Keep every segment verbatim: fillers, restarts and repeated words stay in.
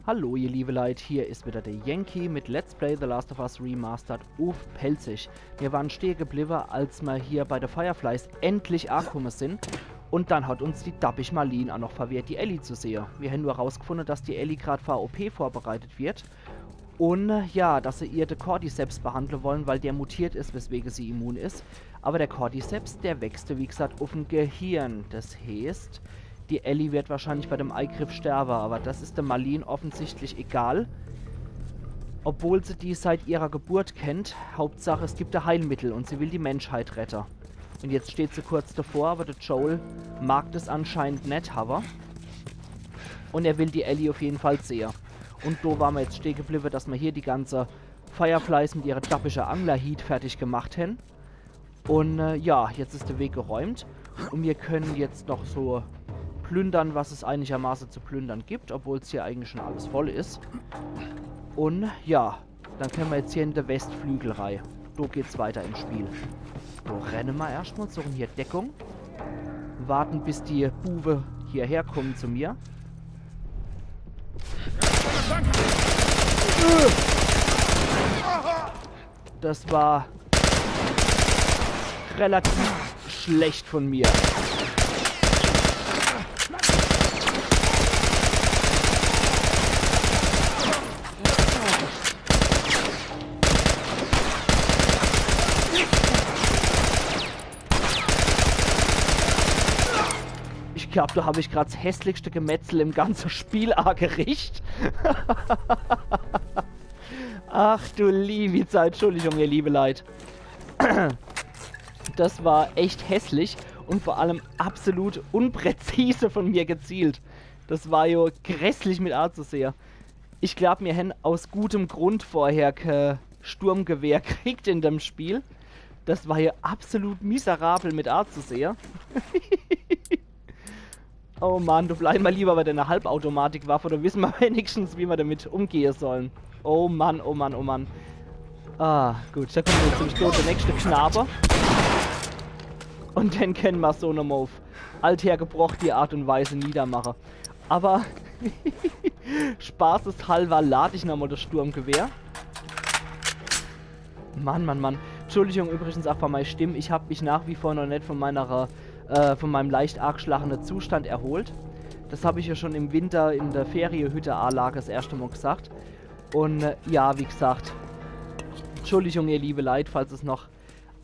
Hallo, ihr liebe Leit, hier is wieder der Yankee mit Let's Play The Last of Us Remastered uff Pälzisch. Mir waren stehe gebliwwe, als mer hier bei de Fireflies endlich akumme sin. Un dann hat uns die dappisch Marlene aa noch verwehrt, die Ellie zu sehe. Mir hen nur rausgefunne, dass die Ellie grad fer O P vorbereitet wird. Un, äh, ja, dass se ihr de Cordyceps behandle wollen, weil der mutiert is, weswege sie immun is. Aber der Cordyceps, der wächst, wie gesagt, uffm Gehirn. Das heeßt, die Ellie wird wahrscheinlich bei dem Eigriff sterbe, aber das is de Marlene offensichtlich egal. Obwohl se die seit ihrer Geburt kennt, Hauptsach, es gibt e Heilmittel un sie will die Menschheit rette. Un jetzt steht se kurz davor, aber de Joel mag das anscheinend net hawwe. Un er will die Ellie uff jeden Fall sehe. Un do ware mer jetzt stehe gebliwwe, dass mer hier die ganze Fireflies mit ihre dappische Anglerhiet fertig gemacht hen. Un, äh, ja, jetzt is de Weg geräumt. Un mir können jetzt noch so plündern, was es einigermaße zu plündern gibt, obwohl's hier eigentlich schon alles voll is. Un ja, dann können mer jetzt hier in de Westflügel rei. Do geht's weiter im Spiel. Do renne mer erscht mal, suchen hier Deckung. Warten, bis die Buwe hierher kommen zu mir. Das war relativ schlecht von mir. Ich glaub, do hab ich grad 's hässlichste Gemetzel im ganze Spiel agericht. Ach du liewi Zeit, Entschuldigung, ihr liebe Leit. Das war echt hässlich un vor allem absolut unpräzise von mir gezielt. Das war jo grässlich mit azusehe. Ich glaub, mir hen aus gutem Grund vorher ke Sturmgewehr kriegt in dem Spiel. Das war jo absolut miserabel mit azusehe. Oh Mann, do bleiwe mer lieber bei de Halbautomatikwaffe, do wisse mer wenigstens, wie mer damit umgehe sollen. Oh Mann, oh Mann, oh Mann. Ah, gut, do kommt jetzt nämlich dort de nächste Knabe. Un dann kenne mer so nochmal uff althergebrochte Art un Weise niedermache. Aber spaßeshalber lad ich nochmal das Sturmgewehr. Mann, Mann, Mann. Entschuldigung übrigens auch für meine Stimme. Ich hab mich nach wie vor noch nicht von meiner, äh, von meinem leicht angeschlagenen Zustand erholt. Das hab ich ja schon im Winter in der Ferienhütte-Anlage das erste Mal gesagt. Und, äh, ja, wie gesagt, Entschuldigung, ihr liebe Leute, falls es noch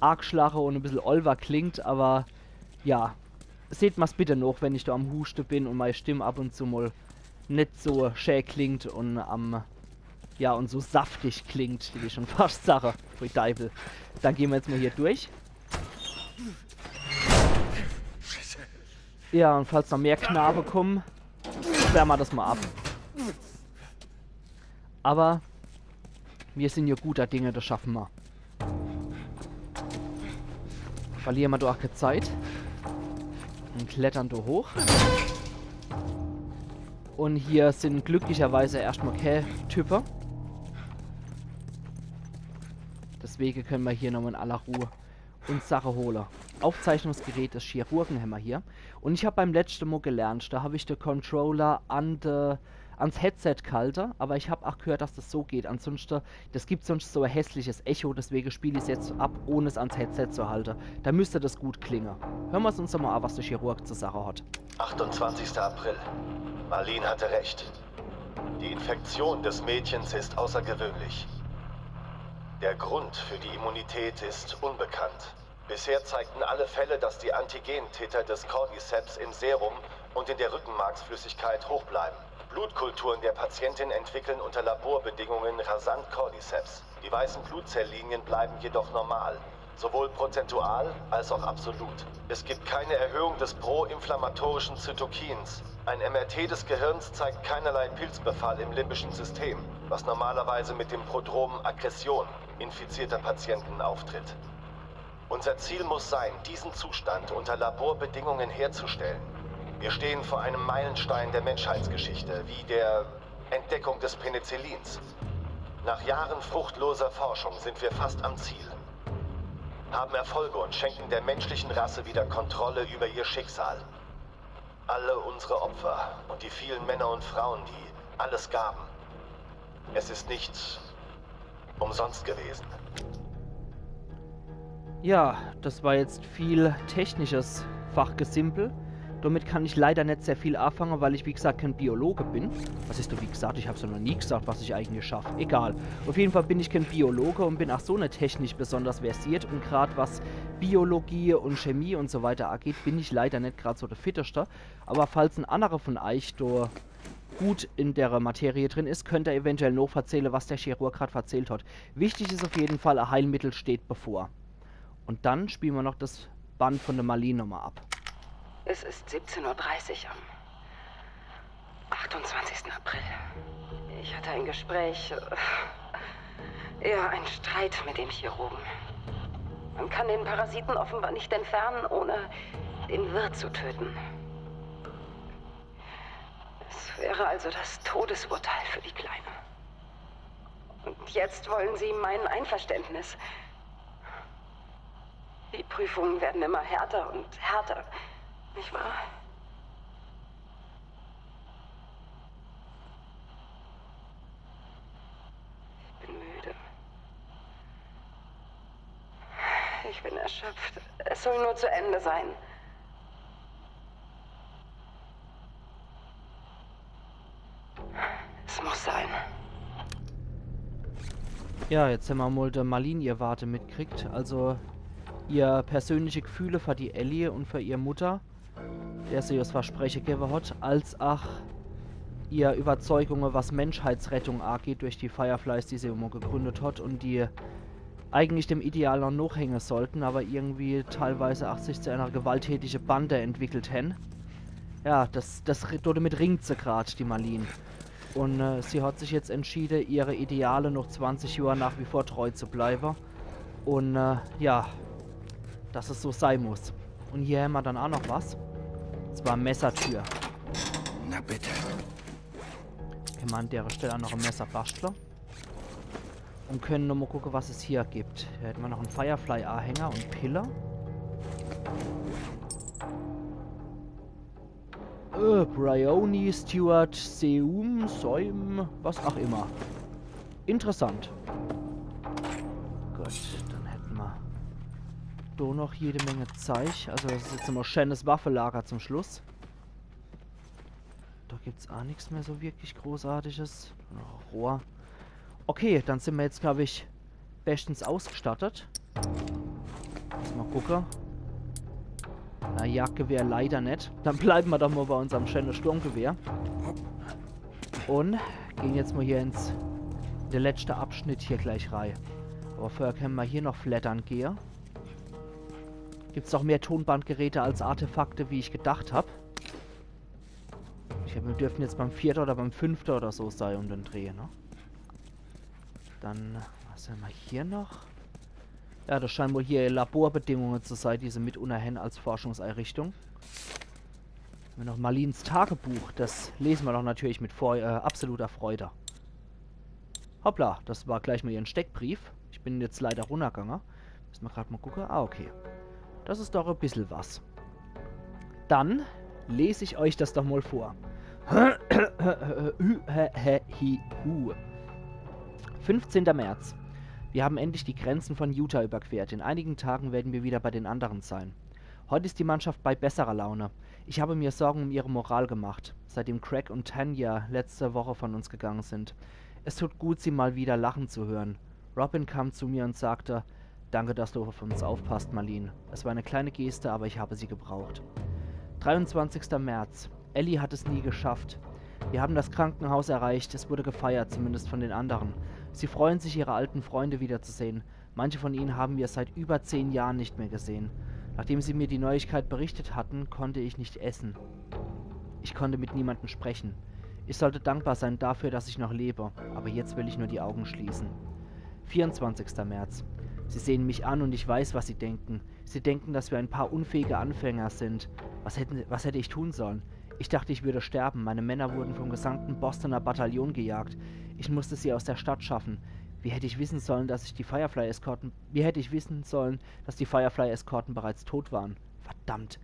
angeschlagen und ein bisschen olwer klingt, aber ja, seht mir's bitte noch, wenn ich da am Husten bin und meine Stimme ab und zu mal nicht so schä klingt und am, ja, und so saftig klingt, wie ich schon fast sage. Pfui Teufel. Dann gehen wir jetzt mal hier durch. Ja, und falls noch mehr Knabe kommen, sperren wir das mal ab. Aber wir sind ja guter Dinge, das schaffen wir. Verlieren wir doch auch keine Zeit. Und klettern da hoch. Und hier sind glücklicherweise erstmal keine Typen. Deswegen können wir hier nochmal in aller Ruhe uns Sache holen. Aufzeichnungsgerät des Chirurgen haben wir hier. Und ich hab beim letzten Mal gelernt, da hab ich den Controller an de, ans Headset gehalten, aber ich hab auch gehört, dass das so geht. Ansonsten, das gibt sonst so ein hässliches Echo, deswegen spiel ich's jetzt ab, ohne es ans Headset zu halten. Da müsste das gut klingen. Hören wir's uns doch mal an, was der Chirurg zu sagen hat. Achtundzwanzigster April. Marlene hatte recht. Die Infektion des Mädchens ist außergewöhnlich. Der Grund für die Immunität ist unbekannt. Bisher zeigten alle Fälle, dass die Antigen-Titer des Cordyceps im Serum und in der Rückenmarksflüssigkeit hoch bleiben. Blutkulturen der Patientin entwickeln unter Laborbedingungen rasant Cordyceps. Die weißen Blutzelllinien bleiben jedoch normal, sowohl prozentual als auch absolut. Es gibt keine Erhöhung des proinflammatorischen Zytokins. Ein M R T des Gehirns zeigt keinerlei Pilzbefall im limbischen System, was normalerweise mit dem Prodrom Aggression infizierter Patienten auftritt. Unser Ziel muss sein, diesen Zustand unter Laborbedingungen herzustellen. Wir stehen vor einem Meilenstein der Menschheitsgeschichte, wie der Entdeckung des Penicillins. Nach Jahren fruchtloser Forschung sind wir fast am Ziel, haben Erfolge und schenken der menschlichen Rasse wieder Kontrolle über ihr Schicksal. Alle unsere Opfer und die vielen Männer und Frauen, die Alles Gaben. Es ist nichts umsonst gewesen. Ja, das war jetzt viel technisches Fachgesimpel. Damit kann ich leider net sehr viel anfange, weil ich, wie gesagt, kein Biologe bin. Was is do, wie gesagt, ich hab's ja noch nie gesagt, was ich eigentlich schaff. Egal. Auf jeden Fall bin ich kein Biologe und bin auch so net technisch besonders versiert. Und grad was Biologie und Chemie und so weiter angeht, bin ich leider net grad so der Fitteste. Aber falls en anderer von euch do gut in der Materie drin is, könnt er eventuell noch verzähle, was der Chirurg grad verzählt hat. Wichtig is auf jeden Fall, e Heilmittel steht bevor. Und dann spiele mer noch das Band von der Marlene nochmal ab. Es ist siebzehn Uhr dreißig am achtundzwanzigsten April. Ich hatte ein Gespräch. Äh, ja, ein Streit mit dem Chirurgen. Man kann den Parasiten offenbar nicht entfernen, ohne den Wirt zu töten. Es wäre also das Todesurteil für die Kleine. Und jetzt wollen sie mein Einverständnis. Die Prüfungen werden immer härter und härter. Nicht wahr? Ich bin müde. Ich bin erschöpft. Es soll nur zu Ende sein. Es muss sein. Ja, jetzt hämmer mal der Marlene ihr Warte mitkriegt. Also ihr persönliche Gefühle für die Ellie und für ihr Mutter, der sie das Verspreche gewwe hat, als auch ihr Überzeugunge, was Menschheitsrettung angeht durch die Fireflies, die sie immer gegründet hat und die eigentlich dem Ideal noch nachhänge sollten, aber irgendwie teilweise auch sich zu einer gewalttätige Bande entwickelt hän. Ja, das, das, damit ringt se grad, die Marlene. Und äh, sie hat sich jetzt entschiede, ihre Ideale noch zwanzig Johr nach wie vor treu zu bleibe. Und äh, ja, dass es so sei muss. Und hier hämmer dann auch noch was. Und zwar Messertür. Na bitte. Könne mer an der Stelle auch noch e Messer baschtle. Und könne nochmal gucke, was es hier gibt. Hier hätte mer noch en Firefly-Anhänger und Pille. Äh, Bryony, Stewart, Seum, Seum, was auch immer. Interessant. Gut, dann hätte mer do noch jede Menge Zeich. Also das is jetzt immer schönes Waffelager zum Schluss. Da gibt's auch nix mehr so wirklich Großartiges. Noch Rohr. Okay, dann sind mer jetzt, glaub ich, bestens ausgestattet. Lass mal gucke. Na, Jagdgewehr leider net. Dann bleiben mer doch mal bei unserem schönen Sturmgewehr. Und gehen jetzt mal hier ins, der letzte Abschnitt hier gleich rein. Aber vorher können mer hier noch flattern gehe. Gibt's doch mehr Tonbandgeräte als Artefakte, wie ich gedacht hab. Ich glaub, mir dürften jetzt beim vierte oder beim fünfte oder so sei um den Dreh, ne? Dann, was hämmer hier noch? Ja, das scheinen wohl hier Laborbedingungen zu sei, die se mit unnerhänn als Forschungseinrichtung. Hämmer noch Marlenes Tagebuch, das lesen mer doch natürlich mit Freu-, äh, absoluter Freude. Hoppla, das war gleich mal ihren Steckbrief. Ich bin jetzt leider runnergange. Müssen mer grad mal gucke. Ah, okay. Das is doch e bissel was. Dann les ich euch das doch mal vor. Fünfzehnter März. Wir haben endlich die Grenzen von Utah überquert. In einigen Tagen werden wir wieder bei den anderen sein. Heute ist die Mannschaft bei besserer Laune. Ich habe mir Sorgen um ihre Moral gemacht, seitdem Craig und Tanya letzte Woche von uns gegangen sind. Es tut gut, sie mal wieder lachen zu hören. Robin kam zu mir und sagte: „Danke, dass du auf uns aufpasst, Marlene. Es war eine kleine Geste, aber ich habe sie gebraucht.“ Dreiundzwanzigster März. Ellie hat es nie geschafft. Wir haben das Krankenhaus erreicht. Es wurde gefeiert, zumindest von den anderen. Sie freuen sich, ihre alten Freunde wiederzusehen. Manche von ihnen haben wir seit über zehn Jahren nicht mehr gesehen. Nachdem sie mir die Neuigkeit berichtet hatten, konnte ich nicht essen. Ich konnte mit niemandem sprechen. Ich sollte dankbar sein dafür, dass ich noch lebe, aber jetzt will ich nur die Augen schließen. Vierundzwanzigster März. Sie sehen mich an und ich weiß, was sie denken. Sie denken, dass wir ein paar unfähige Anfänger sind. Was hätten, was hätte ich tun sollen? Ich dachte, ich würde sterben. Meine Männer wurden vom gesamten Bostoner Bataillon gejagt. Ich musste sie aus der Stadt schaffen. Wie hätte ich wissen sollen, dass ich die Firefly-Eskorten, wie hätte ich wissen sollen, dass die Firefly-Eskorten bereits tot waren? Verdammt.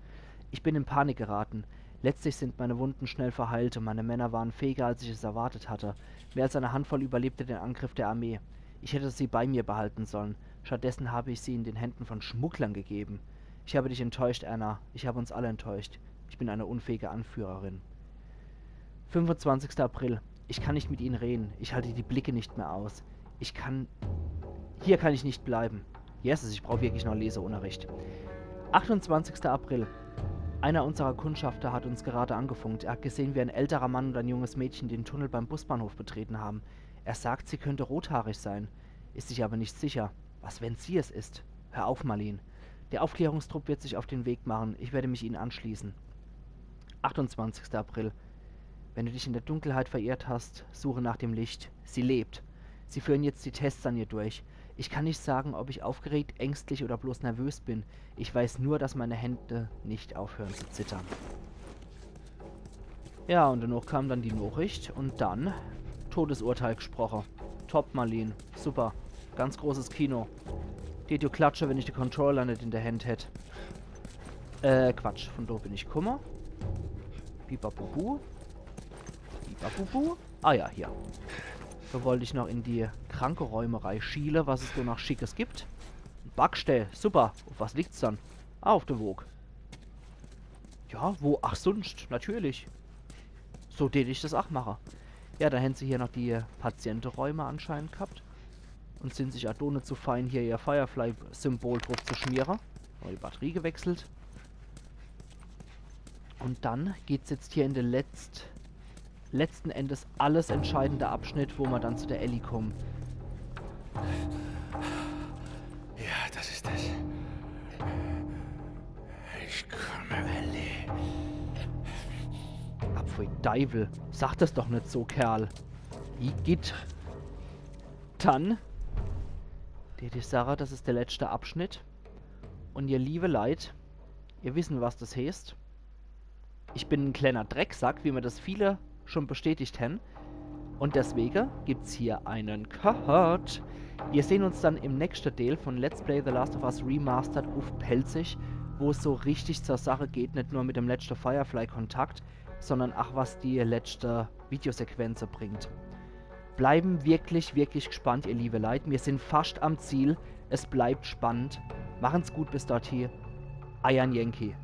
Ich bin in Panik geraten. Letztlich sind meine Wunden schnell verheilt und meine Männer waren fähiger, als ich es erwartet hatte. Mehr als eine Handvoll überlebte den Angriff der Armee. Ich hätte sie bei mir behalten sollen. Stattdessen habe ich sie in den Händen von Schmugglern gegeben. Ich habe dich enttäuscht, Anna. Ich habe uns alle enttäuscht. Ich bin eine unfähige Anführerin. Fünfundzwanzigster April. Ich kann nicht mit Ihnen reden. Ich halte die Blicke nicht mehr aus. Ich kann... Hier kann ich nicht bleiben. Jesus, ich brauche wirklich noch Leseunterricht. Achtundzwanzigster April. Einer unserer Kundschafter hat uns gerade angefunkt. Er hat gesehen, wie ein älterer Mann und ein junges Mädchen den Tunnel beim Busbahnhof betreten haben. Er sagt, sie könnte rothaarig sein, ist sich aber nicht sicher. Was, wenn sie es ist? Hör auf, Marlene. Der Aufklärungstrupp wird sich auf den Weg machen. Ich werde mich ihnen anschließen. Achtundzwanzigster April. Wenn du dich in der Dunkelheit verirrt hast, suche nach dem Licht. Sie lebt. Sie führen jetzt die Tests an ihr durch. Ich kann nicht sagen, ob ich aufgeregt, ängstlich oder bloß nervös bin. Ich weiß nur, dass meine Hände nicht aufhören zu zittern. Ja, und danach kam dann die Nachricht und dann Todesurteil gesprochen. Top, Marlene. Super. Ganz großes Kino. Tät jo klatsche, wenn ich de Controller net in de Hand hätt. Äh, Quatsch. Von do bin ich kumme. Bibabubu. Bibabubu. Ah ja, hier. Do wollt ich noch in die Krankeräume reischiele, was es do noch Schickes gibt. Backstell. Super. Auf was liegt's dann? Ah, auf de Woog. Ja, wo? Ach, sunscht, natürlich. So tät ich das ach mache. Ja, do hän se hier noch die Patienteräume anscheinend gehabt. Und sin sich ach do net zu fein, hier ihr Firefly-Symbol druff zu schmiere. Nochmal die Batterie gewechselt. Und dann geht's jetzt hier in de letzt-, letzten Endes alles entscheidende Abschnitt, wo ma dann zu der Ellie kommen. Ja, das ist es. Ich komme, Ellie. Apfui Deiwel. Sag das doch net so, Kerl. Igitt. Dann, die, die Sarah, das is de letschte Abschnitt. Und ihr liebe Leit, ihr wissen, was das heeßt. Ich bin en kleiner Drecksack, wie mir das viele schon bestätigt hän. Und deswege gibt's hier einen Cut. Wir sehen uns dann im nächsten Teil von Let's Play The Last of Us Remastered uff Pälzisch, wo es so richtig zur Sache geht, net nur mit dem letschte Firefly-Kontakt, sondern ach, was die letschte Videosequenz bringt. Bleiben wirklich, wirklich gespannt, ihr liebe Leit. Wir sind fast am Ziel. Es bleibt spannend. Machen's gut bis dorthin. Eier Yankee.